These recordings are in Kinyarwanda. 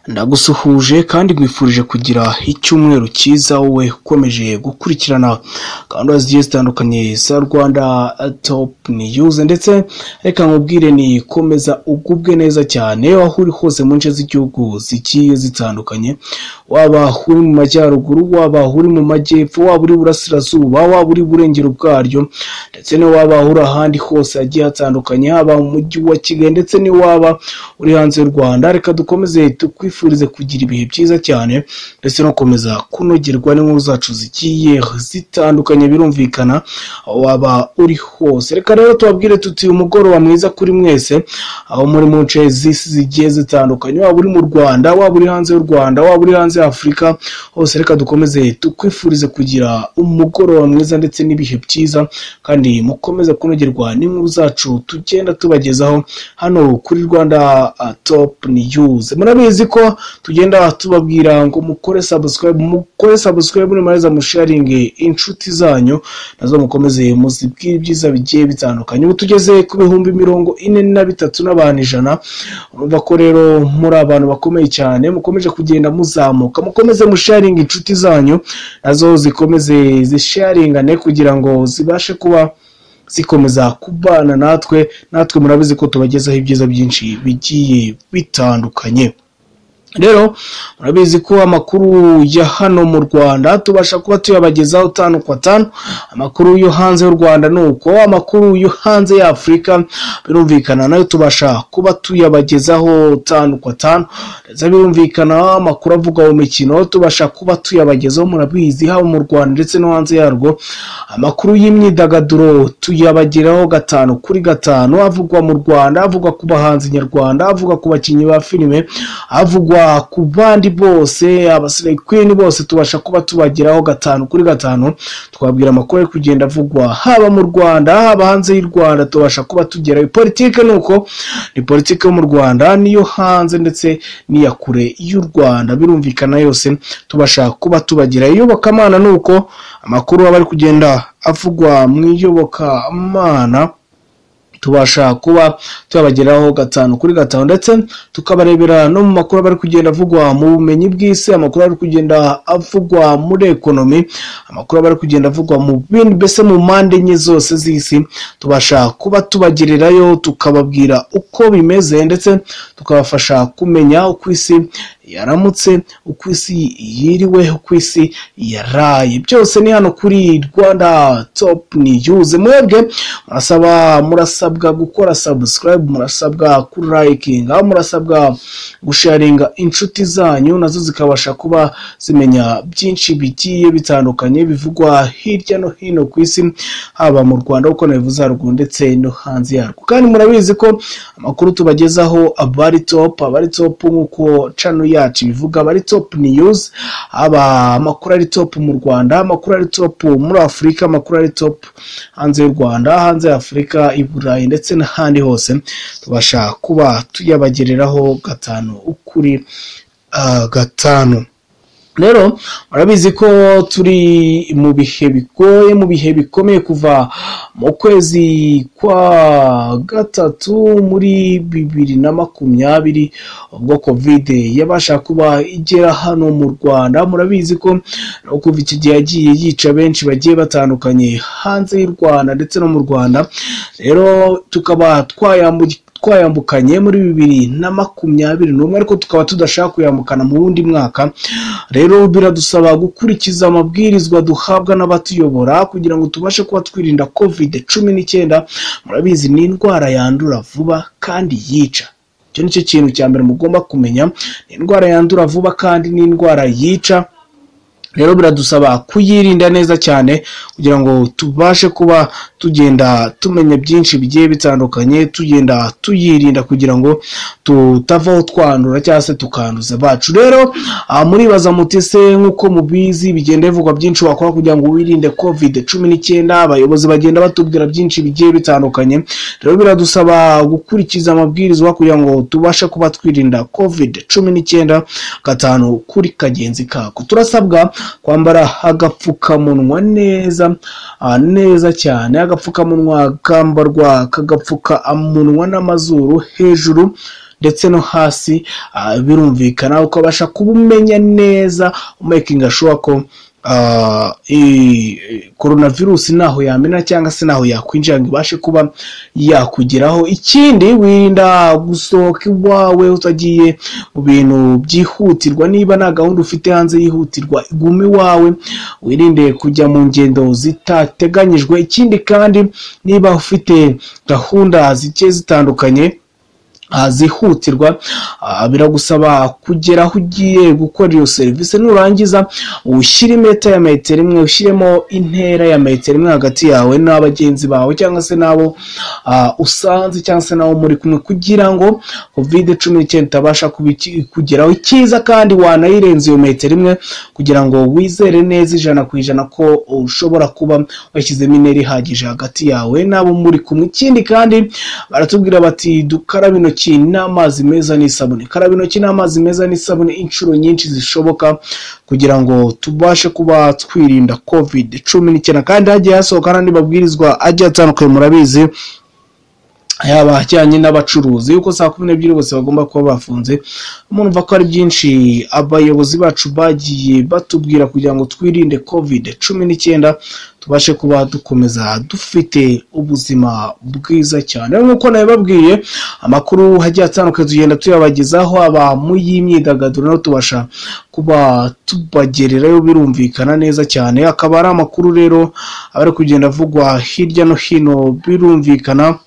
Ndagusuhuje kandi nkwifurije kugira icyumweru cyiza, wowe ukomeje gukurikirana gahunda zigiye zitandukanye za Rwanda Top News. Ndetse reka nkubwire ni komeza ugubwe neza cyane aho uri hose mu nce z'igihugu zigiye zitandukanye, waba uri mu majyaruguru, waba uri mu majyepfo, waba uri burasirazuba, waba uri burengero bwaryo, ndetse waba uri ahandi hose hagiye hatandukanye, haba mu mujyi wa Kigali ndetse n'iwaba uri hanze y'u Rwanda. Reka dukomeze tukwifurize kugira ibihe byiza cyane ndetse no gukomeza kunogerwa n'inkuru zacu zigiye zitandukanye, birumvikana waba uri hose. Reka rero tubabwire tuti umugoroba mwiza kuri mwese aho muri mu nce z'isi zigiye zitandukanye, waba uri mu Rwanda, waba uri hanze y'u Rwanda, waba uri hanze ya Afurika hose. Reka dukomeze tukwifurize kugira umugoroba mwiza ndetse n'ibihe byiza, kandi mukomeze kunogerwa n'inkuru zacu tugenda tubagezaho hano kuri Rwanda Top News. Murabizi ko tugenda tubabwira ngo mukore subscribe, mukore subscribe nimara musharinge inshuti zanyu nazo mukomeze muzibwire ibyiza bigiye bitandukanye. Ubu tugeze ku 43,100 n'abantu 100. Urumva ko rero muri abantu bakomeye cyane, mukomeje kugenda muzamuka. Mukomeze musharinge inshuti zanyu nazo zikomeze zisharingane kugira ngo zibashe kuba zikomeza kubana natwe. Natwe murabizi ko tubagezaho ibyiza byinshi bigiye bitandukanye. Rero murabizi ko amakuru ya hano mu Rwanda tubasha kuba tuyabagezaho 5 kwa 5. Amakuru yo hanze y'u Rwanda nuko amakuru yo hanze ya Afurika birumvikana nayo tubasha kuba tuyabagezaho 5 kwa 5. Ndetse birumvikana amakuru avuga mu mikino tubasha kuba tuyabagezaho, murabizi, haba mu Rwanda ndetse no hanze yarwo. Amakuru y'imyidagaduro tuyabageraho 5 kuri 5, avugwa mu Rwanda, avugwa ku bahanzi nyarwanda, avugwa ku bakinnyi ba filime, avugwa ku bandi bose, abasirikare queen bose tubasha kuba tubageraho 5 kuri 5. Twabwira amakuru ari kugenda avugwa haba mu Rwanda, haba hanze y'u Rwanda, tubasha kuba tugerayo. Politike nuko ni politike yo mu Rwanda niyo hanze ndetse n'iya kure y'u Rwanda, birumvikana yose tubasha kuba tubagerayo. Iyobokamana nuko amakuru aba ari kugenda avugwa mu iyobokamana tubasha kuba tubageraho 5 kuri 5, ndetse tukabarebera no mu makuru bari kugenda avugwa mu bumenyi bw'isi, amakuru ari kugenda avugwa muri ekonomi, amakuru bari kugenda avugwa mu bindi, mbese mu mpande enye zose z'isi tubasha kuba tubagererayo, tukababwira uko bimeze ndetse tukabafasha kumenya uko isi yaramutse, uko isi yiriwe, uko isi yaraye. Byose ni hano kuri Rwanda Top News. Mwebwe murasabwa gukora subscribe, murasabwa kulikinga, murasabwa gusharinga inshuti zanyu nazo zikabasha kuba zimenya byinshi bigiye bitandukanye bivugwa hirya no hino ku isi, haba mu Rwanda uko nabivuze haruguru ndetse no hanze yarwo. Kandi murabizi ko amakuru tubagezaho abari top, abari top nkuko channel yacu bivuga, abari top news, aba amakuru ari top mu Rwanda, amakuru ari top muri Afurika, amakuru ari top hanze y'u Rwanda, hanze ya Afurika, i Burayi ndetse n'ahandi hose tubasha kuba tuyabagereraho 5 kuri 5. Rero murabizi ko turi mu bihe bigoye, mu bihe bikomeye kuva mu kwezi kwa 3 muri 2020 ubwo Covid yabasha kuba igera hano mu Rwanda. Murabizi ko kuva iki gihe yagiye yica benshi bagiye batandukanye hanze y'u Rwanda ndetse no mu Rwanda. Rero tukaba twayambukanye muri 2021, ariko tukaba tudashaka kuyambukana mu wundi mwaka. Rero biradusaba gukurikiza amabwirizwa duhabwa n'abatuyobora kugira ngo tubashe kuba twirinda Covid-19. Murabizi ni indwara yandura vuba kandi yica. Icyo nicyo kintu cya mbere mugomba kumenya, ni indwara yandura vuba kandi ni indwara yica. Rero biradusaba kuyirinda neza cyane kugira ngo tubashe kuba tugenda tumenya byinshi bigiye bitandukanye, tugenda tuyirinda kugira ngo tutavaho twandura cyangwa se tukanduza bacu. Rero muribaza muti se nkuko mubizi bigenda bivugwa byinshi wakora kugira ngo wirinde Covid-19, abayobozi bagenda batubwira byinshi bigiye bitandukanye. Rero biradusaba gukurikiza amabwirizwa kugira ngo tubashe kuba twirinda Covid-19 5 kuri kagenzi kako. Turasabwa kwambara agapfukamunwa neza neza cyane. Agapfukamunwa kambarwa kagapfuka umunwa n'amazuru hejuru ndetse no hasi. Birumvikana ukabasha kuba umenya neza, umakinga sure ko coronavirus naho yamena cyangwa se naho yakwinjira ngo ibashe kuba yakugeraho. Ikindi, wirinda gusohoka iwawe utagiye mu bintu byihutirwa. Niba nta gahunda ufite hanze yihutirwa, gume iwawe, wirinde kujya mu ngendo zitateganyijwe. Ikindi kandi, niba ufite gahunda zigiye zitandukanye zihutirwa, biragusaba kugera aho ugiye gukora iyo serivisi, nurangiza ushyire imeta ya metero imwe, ushyiremo intera ya metero imwe hagati yawe n'abagenzi bawe cyangwa se n'abo usanze cyangwa se n'abo muri kumwe, kugira ngo COVID-19 itabasha kugeraho. Icyiza kandi, wanayirenza iyo metero imwe kugira ngo wizere neza 100% ko ushobora kuba washyizemo intera ihagije hagati yawe n'abo muri kumwe. Ikindi kandi, baratubwira bati dukaraba intoki n'amazi meza n'isabune. Karaba intoki n'amazi meza n'isabune inshuro nyinshi zishoboka kugira ngo tubashe kuba twirinda COVID-19. Kandi hagiye hasohoka n'andi mabwirizwa agiye atandukanye, murabizi, yaba ajyanye n'abacuruzi, yuko saa 12 bose bagomba kuba bafunze. Murumva ko ari byinshi abayobozi bacu bagiye batubwira kugira ngo twirinde COVID-19, tubashe kuba dukomeza dufite ubuzima bwiza cyane. Nk'uko nabibabwiye, amakuru hagiye atandukanye tugenda tuyabagezaho, aba mu y'imyidagaduro no tubasha kuba tubagererayo, birumvikana neza cyane. Akaba ari amakuru rero aba ari kugenda avugwa hirya no hino, birumvikana,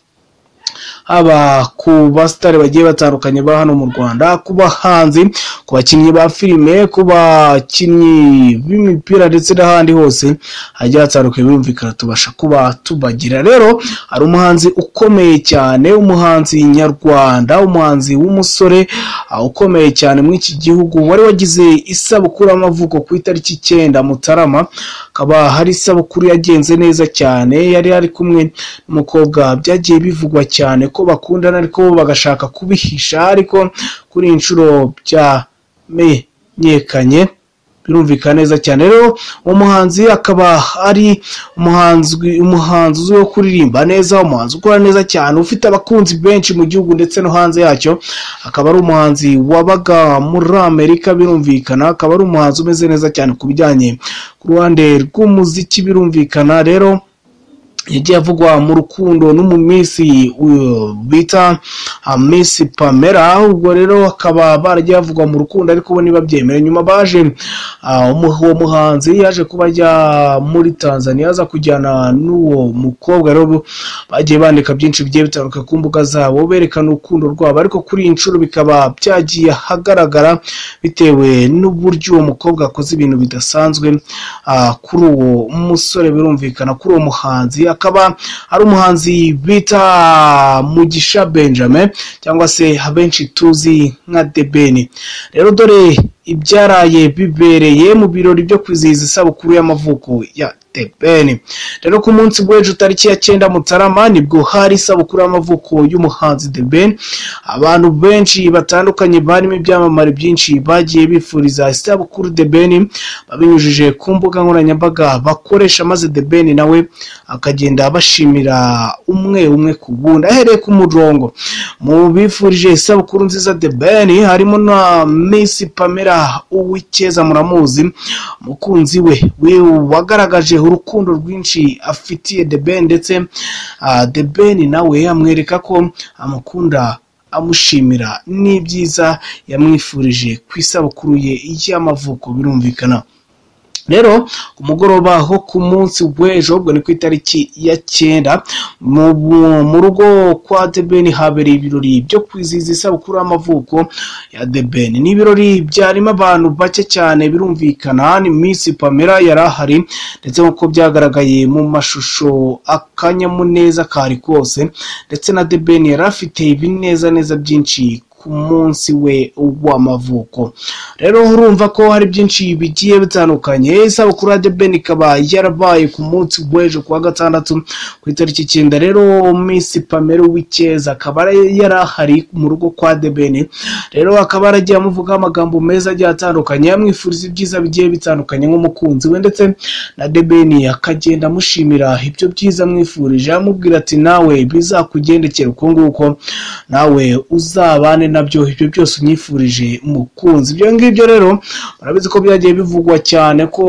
haba ku basitari bagiye batandukanye ba hano mu Rwanda, ku bahanzi, ku bakinnyi ba filime, ku bakinnyi b'imipira ndetse n'ahandi hose hagiye hatandukanye, birumvikana tubasha kuba tubagira. Rero hari umuhanzi ukomeye cyane, umuhanzi nyarwanda, umuhanzi w'umusore ukomeye cyane muri iki gihugu, wari wagize isabukuru y'amavuko ku itariki 9 Mutarama. Akaba hari isabukuru yagenze neza cyane, yari ari kumwe n'umukobwa byagiye bivugwa cyane ko bakundana, ariko bo bagashaka kubihisha, ariko kuri iyi nshuro byamenyekanye, birumvikana neza cyane. Rero uwo muhanzi akaba ari umuhanzi uzwiho kuririmba neza, umuhanzi ukora neza cyane, ufite abakunzi benshi mu gihugu ndetse no hanze yacyo. Akaba ari umuhanzi wabaga muri Amerika, birumvikana, akaba ari umuhanzi umeze neza cyane ku bijyanye ku ruhande rw'umuziki, birumvikana. Rero yagiye avugwa mu rukundo n'umumisi bita Miss Pamela. Ubwo rero akaba baragiye bavugwa mu rukundo, ariko bo ntibabyemere. Nyuma baje uwo muhanzi yaje kuba ajya muri Tanzania, aza kujyana n'uwo mukobwa. Rero bagiye bandika byinshi bigiye bitandukanye ku mbuga zabo, berekana urukundo rwabo, ariko kuri iyi nshuro bikaba byagiye ahagaragara bitewe n'uburyo uwo mukobwa akoze ibintu bidasanzwe kuri uwo musore, birumvikana, kuri uwo muhanzi. Akaba ari umuhanzi bita Mugisha Benjamin, cyangwa se abenshi tuzi nka The Ben. Rero dore ibyaraye bibereye mu birori byo kwizihiza isabukuru y'amavuko ya The Ben. Rero ku munsi w'ejo, tariki ya 9 Mutarama, nibwo hari isabukuru y'amavuko y'umuhanzi The Ben. Abantu benshi batandukanye barimo ibyamamare byinshi bagiye bifuriza isabukuru The Ben babinyujije ku mbuga nkoranyambaga bakoresha, maze The Ben nawe akagenda abashimira umwe umwe ku wundi ahereye ku murongo. Mu bifurije isabukuru nziza The Ben harimo na Miss Pamela Uwicyeza, muramuzi, umukunzi we wagaragaje urukundo rwinshi afitiye The Ben, ndetse The Ben nawe amwereka ko amukunda, amushimira n'ibyiza yamwifurije ku isabukuru ye y'amavuko, birumvikana. Rero ku mugoroba ho ku munsi w'ejo, ubwo ni ku itariki ya 9, mu rugo kwa The Ben habereye ibirori byo kwizihiza isabukuru y'amavuko ya The Ben. Ni ibirori byarimo abantu bake cyane, birumvikana. Ni Miss Pamela yari ahari, ndetse nk'uko byagaragaye mu mashusho akanyamuneza kari kose, ndetse na The Ben yari afite ibinezaneza byinshi ku munsi we w'amavuko. Rero urumva ko hari byinshi bigiye bitandukanye. Isabukuru ya The Ben ikaba yarabaye ku munsi w'ejo kuwa gatandatu ku itariki 9. Rero Miss Pamela Uwicyeza akaba yari ahari mu rugo kwa The Ben. Rero akaba yaragiye amuvugaho amagambo meza agiye atandukanye, amwifuriza ibyiza bigiye bitandukanye nk'umukunzi we, ndetse na The Ben akagenda amushimira ibyo byiza amwifurije, amubwira ati nawe bizakugendekera uko nguko, nawe uzabane ubane nabyo, ibyo byose unyifurije mukunzi. Ibyo ngibyo rero murabizi ko byagiye bivugwa cyane ko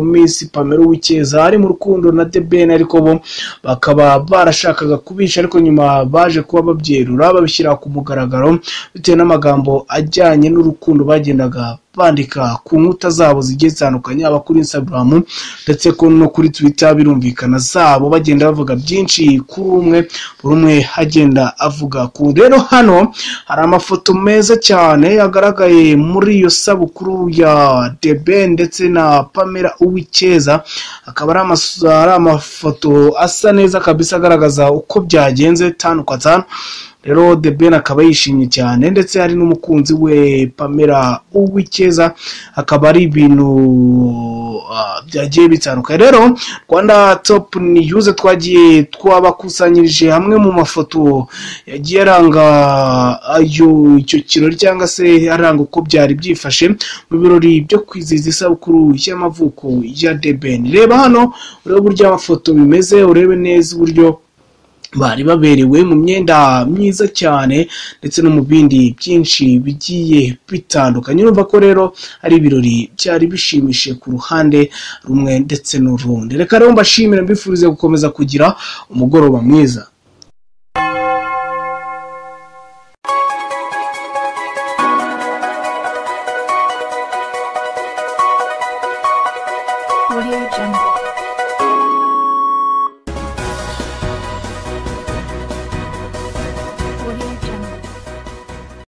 Miss Pamela Uwicyeza ari mu rukundo na The Ben, ariko bo bakaba barashakaga kubisha, ariko nyuma baje kuba babyerura babishyira ku mugaragaro bitewe n'amagambo ajyanye n'urukundo bagendaga bandika ku nkuta zabo zigiye zitandukanye, haba kuri Instagram ndetse ko no kuri Twitter, birumvikana zabo bagenda bavuga byinshi kuri umwe, buri umwe agenda avuga ku. Rero hano hari amafoto meza cyane yagaragaye muri iyo sabukuru ya The Ben ndetse na Pamela Uwicyeza, akaba ari amafoto asa neza kabisa, agaragaza uko byagenze tanu kwa tanu. Rero The Ben akaba yishimye cyane, ndetse hari n'umukunzi we Pamela Uwicyeza, akaba ari ibintu byagiye bitandukanye. Rero Rwanda Top News twagiye twabakusanyirije hamwe mu mafoto yagiye aranga ayo icyo kirori, cyangwa se aranga uko byari byifashe mu birori byo kwizihiza isabukuru y'amavuko ya The Ben. Reba hano urebe uburyo amafoto bimeze, urebe neza uburyo bari baberewe mu myenda myiza cyane ndetse no mu bindi byinshi bigiye bitandukanye. Urumva ko rero ari ibirori byari bishimishije ku ruhande rumwe ndetse n'urundi. Reka rero mbashimire, mbifurize gukomeza kugira umugoroba mwiza.